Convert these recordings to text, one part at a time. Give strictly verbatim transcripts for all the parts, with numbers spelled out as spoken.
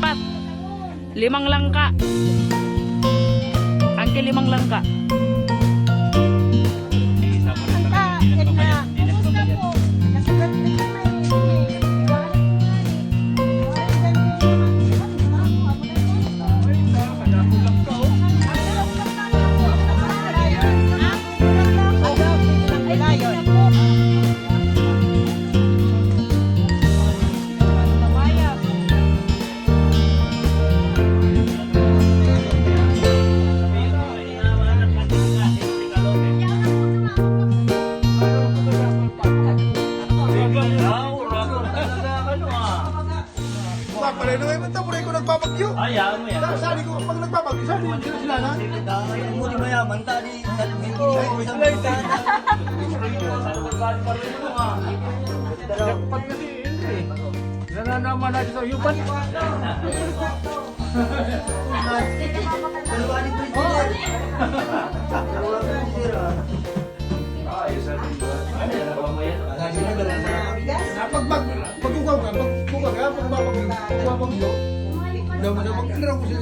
Pat. Limang langka. Angke limang langka. Papareho na ngayon, taburay ko nagbabagyo. Ay, ayaw mo yan. Sa-, sali ko, pag nagbabagyo, sali ko sila na. Ay, mo di mayaman, tali, tali, tali, tali. Pag kasi, hindi. Nananaman na sa yupan. Pag, pag, pag ugaw ka, pag ugaw ka, pag babag, pag babag yun, daw mo daw, pag tiniraw ko sila.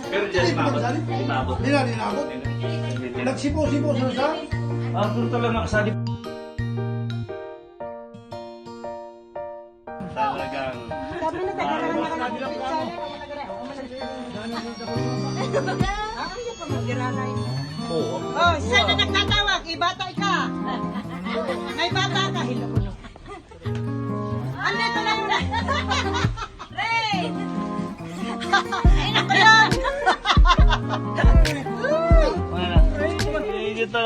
Pero dyan, hindi, umabot. Pag sali, umabot. Hindi na, hindi na abot. Nagsipo-sipo sila sa. Ang gusto lang nakasali. Talagang. Sabi na, taga-, taga-, taga-, Oo. Oh, siya na nagtatawag, ibata ka. May bata ka, hilok-hilok. Andito na yun. Ray! Ay, naku yun! Wala. Sige, ito.